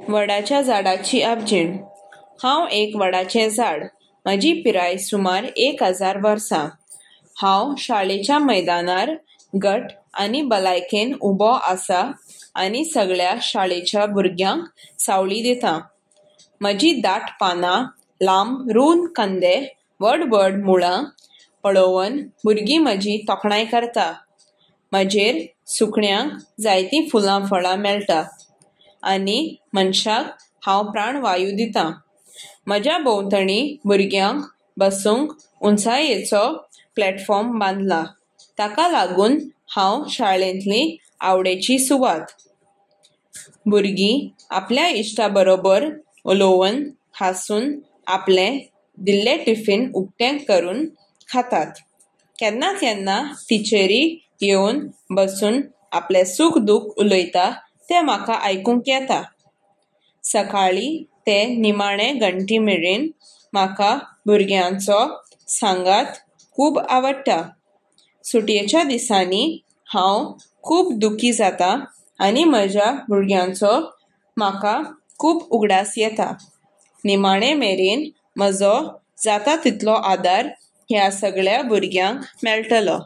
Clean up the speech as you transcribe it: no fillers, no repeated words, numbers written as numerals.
वडाच्या झाडाची आपजीण. हांव एक वडाचें झाड. म्हजी पिराय सुमार 1000 वर्सां. हांव शाळेच्या मैदानार घट आनी भलायकेन उबो आसा आनी सगळ्या शाळेच्या भुरग्यांक सावळी दिता. म्हजी दाट पानां, लांब रूंद खांदे, व्हड व्हड मुळां पळोवन भुरगीं म्हजी तोखणाय करता. म्हजेर सुकण्यांक जायतीं फुलां फळां मेळटा आनी मनशाक हांव प्राणवायू दितां. म्हज्या भोंवतणी भुरग्यांक बसूंक उंचायेचो प्लॅटफॉर्म बांदला. ताका लागून हांव शाळेंतली आवडीची सुवात. भुरगीं आपल्या इश्टा बरोबर उलोवन हांसून आपलें दिल्लें टिफीन उक्तें करून खातात. केन्ना केन्ना टिचरी येवन बसून आपलें सूख दूख उलयता तें म्हाका आयकूंक येता. सकाळीं ते निमाणे घंटी मेरेन म्हाका भुरग्यांचो सांगात खूब आवडटा. सुटयेच्या दिसांनी हांव खूब दुखी जाता आनी म्हज्या भुरग्यांचो म्हाका खूब उगडास येता. निमाणे मेरेन म्हजो जाता तितलो आदार ह्या सगळ्या भुरग्यांक मेळटलो.